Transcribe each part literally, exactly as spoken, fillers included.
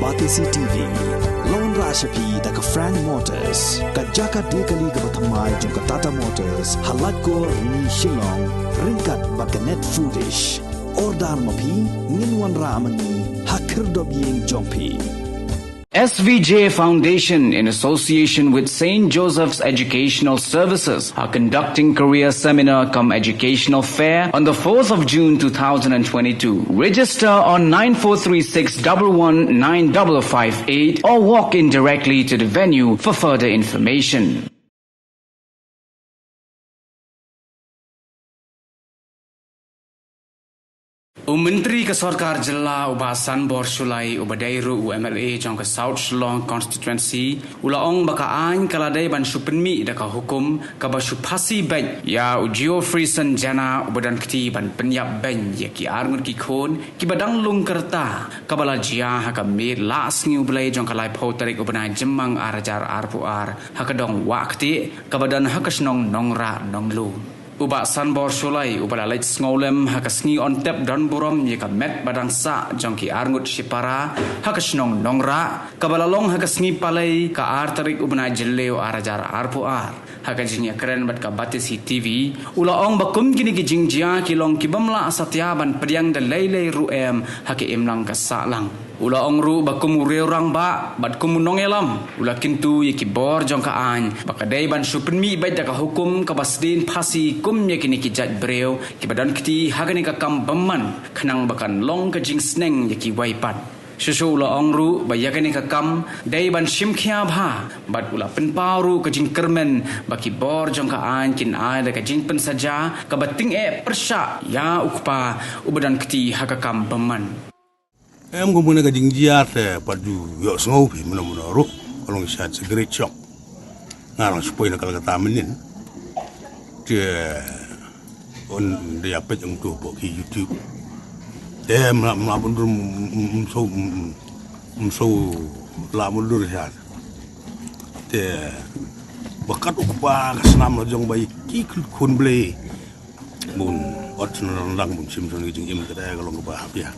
Batesi T V la wanrah sha phi da ka Frank Motors, ka jaka die kali kaba thymmai jong ka Tata Motors, ha Laitkor, Rni, Shillong, ryngkat bad ka Net Foodish. Order ma phi, ngin wanrah ma ngi ha khyrdop ïing jong phi. S V J Foundation, in association with Saint Joseph's Educational Services, are conducting career seminar cum educational fair on the fourth of June two thousand and twenty-two. Register on nine four three six double one nine double five eight or walk in directly to the venue for further information. U Myntri ka Sorkar Jylla, u Bah Sanbor Shullai, uba dei ruh u M L A jong ka South Shillong Constituency, u la ong ba ka aiñ ka la dei ban shu pynmih da ka hukum kaba shu phasi beit ïa u Geoffreyson Jana, uba don kti ban pynïap beiñ ïa ki arngut ki khun kiba dang lung ka rta, kaba la jia ha ka miet Laisngi U Blei jong ka laiphew tarik u bnai Jymmang ar hajar arphew ar, ha ka dong Wahktieh kaba don ha ka shnong Nongrah, Nonglu. U Bah Sanbor Shullai, uba la leit sngewlem ha ka sngi Onthep Donburom ïa ka met ba dang sah jong ki arngut shipara ha ka shnong Nongrah, kaba la long ha ka sngi Palei ka ar tarik u bnai Jylliew ar hajar arphew ar. Ha ka jingïakren bad ka Batesi T V, u la ong ba kum kine ki jingjia ki long ki bym lah satia ban pdiang da lei lei ruh em ha ka imlang ka sahlang. U la ong ruh ba kum u riewrangbah bad kum u nongïalam, u la kyntu ïa ki bor jong ka aiñ ba ka dei ban shu pynmih beit da ka hukum kaba sdien phasi kum ïa kine ki jait briew kiba don kti ha kane ka kam bymman, khnang ba kan long ka jingsneng ïa kiwei pat. Shuh shuh u la ong ruh ba ïa kane ka kam dei ban shim khia bha, bad u la pynpaw ruh ka jingkyrmen ba ki bor jong ka aiñ kin ai da ka jingpynsaja kaba tyngeh pyrshah ïa u kpa uba don kti ha ka kam bymman. Em, kum kane ka jingjia te pat ju ïohsngew phi mynno mynno ruh, ka long shisha, it's a great shock. Nga dang shu poi na Kolkata mynnin. Te un da ïa peit ong to hapoh ki YouTube. Te mla mla bun rum, mm, mm, so, mm, mm, so la bun dur shisha. Te ba kat u kpa ka snam la jong ba ïa ki khun Blei. Bun ot shnong rang bun shim shnong ki jingim, kata ka long kaba hap ïa.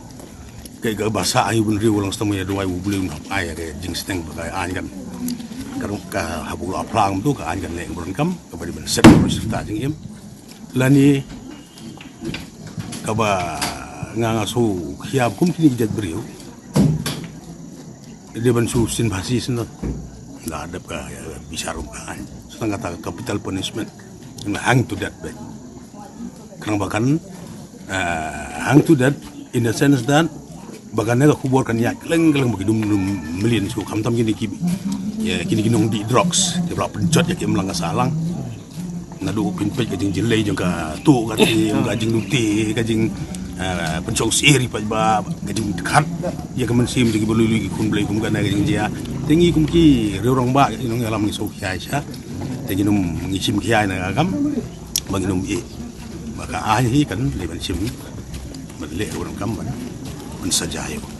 Kaei kaba sah ïa u bynriew, ka long stam ïa duwai u Blei un hap ai ïa ka jingsneng ba ka aiñ kan. Ka long ka hap u la phlang tu ka aiñ kan leh ka burom kam, kaba dei ban set ka sifta jingim. Lane kaba nga nga shu khia kum kine ki jait briew. Dei ban shu shin phasi shen. La dep ka, ïa, bishar kum ka aiñ. Shu tang kata ka capital punishment. Hang to death beit. Khnang ba kan, eh, hang to death in the sense that ba kan ne ka khubor kan ïaid kylleng kylleng ba ki dum dum million shu, khamtam kine ki, ïa, kine ki nongdih drugs kiba la pynjot ïa ka imlang ka sahlang. Naduh pynpeit ka jingjyllei jong ka tuh ka te, ka jinglute, ka jing, eh, pynshong sir pat ba, ka jingkhat ïa ka mynsiem jong kiba lui lui ki khun Blei kum kane ka jingjia. Te ngi kum ki riewrangbah, ki nongïalam ngi shu khia shisha. Te ngin ym, ngi shim khia na ka kam ba ngin ym ïeh ba ka aiñ hi kan leh ban shim, ban leh ka burom kam, ban, ban saja ïa u.